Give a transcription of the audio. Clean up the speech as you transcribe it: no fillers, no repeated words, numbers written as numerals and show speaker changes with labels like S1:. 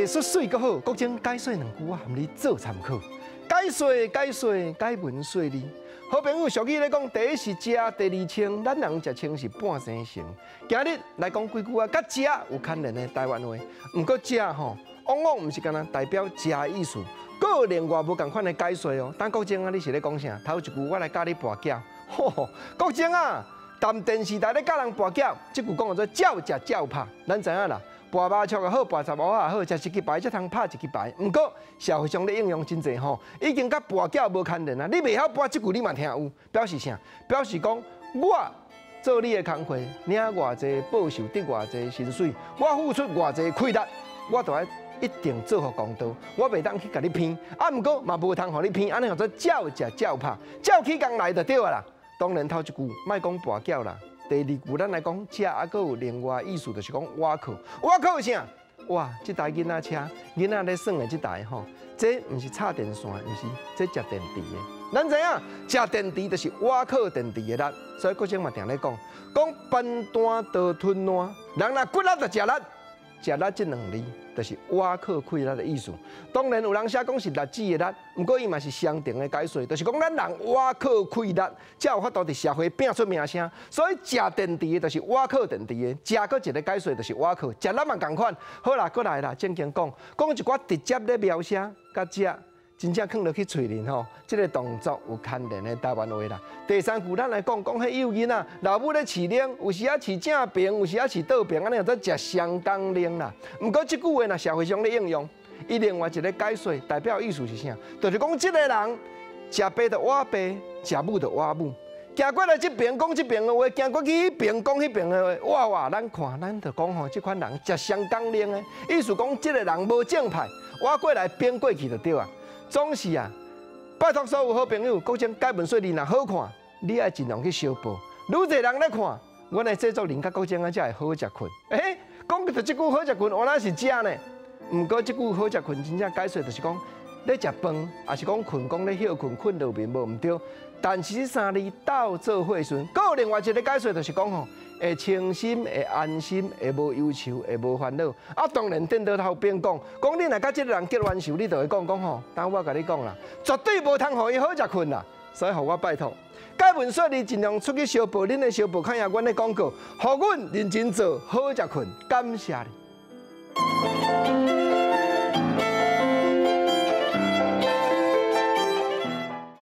S1: 術媠閣好，國政解說兩句，我含你做參考。解說解說解文說理，好朋友俗語咧講，第一是食，第二穿，咱人食穿是半生成。今日來講幾句啊，佮食有牽連的台灣話。毋過食吼，往往毋是干焦代表食的意思，閣有另外無仝款的解說哦。等國政啊，你是咧講啥？頭一句我來教你跋筊。吼，國政啊，踮電視台咧教人跋筊，這句講叫做照食照拍，咱知影啦。跋麻將也好，跋雜燴也好，食一支牌才通拍一支牌。毋過社會上咧應用真濟吼，已經佮跋筊無牽連啊！你袂曉跋這句，你嘛聽有，表示啥？表示講我做你的工課，領偌濟報酬，得偌濟薪水，我付出偌濟氣力，我都愛一定做予公道，我袂當去共你騙。啊，毋過嘛無通予你騙，按呢叫做照食照拍，照起工來就對啊啦。當然頭一句莫講跋筊啦。第二句，咱來講食，猶閣有另外意思，就是講倚靠。倚靠啥？哇！這台囡仔車，囡仔咧耍的這台吼，這毋是插電線，毋是，這食電池的。咱知影，食電池就是倚靠電池的力，所以國政嘛定咧講，講笨蛋就吞爛，人若骨力就食力，食力這兩字就是倚靠氣力的意思。當然有人寫講是栗子的栗，毋過伊嘛是相同的解說，就是講咱人倚靠氣力，才有法度佇社會拼出名聲。所以食電池的，就是倚靠電池的，食閣一个解說就是倚靠，食力嘛仝款。好啦，閣來啦，正經講，講一寡直接咧描寫佮食。真正囥落去喙裡吼，這个動作有牽連的台灣話啦。第三句，咱來講講彼幼囡仔，老母咧飼奶，有時仔飼正爿，有時仔飼倒爿，按呢叫做食雙工奶啦。毋過這句話若社會上咧應用，伊另外一个解說代表意思是啥？就是講這个人食爸就倚爸，食母就倚母。行過來這爿講這爿的話，行過去彼爿講彼爿的話，哇哇！咱看，咱就講吼，這款人食雙工奶的，意思講這个人無正派，倚過來反過去就對啊。總是啊，拜託所有好朋友，國政解文說你若好看，你愛盡量去相報。愈濟人咧看，阮的製作人佮國政啊才會好食睏。欸，講著這句好食睏，原來是食呢。毋過這句好食睏，真正解說就是講咧食飯，抑是講睏講咧歇睏，睏落眠無毋對。但是這三字鬥做伙順，閣有另外一个解說就是講吼，會清心、會安心、會無憂愁、會無煩惱。啊，當然顛倒頭邊講，講你若佮這个人結冤仇，你就會講講吼。等我共你講啦，絕對無通予伊好食睏啦。所以，予我拜託，解文說你盡量出去相報，恁的相報看下阮的廣告，予阮認真做好食睏，感謝你。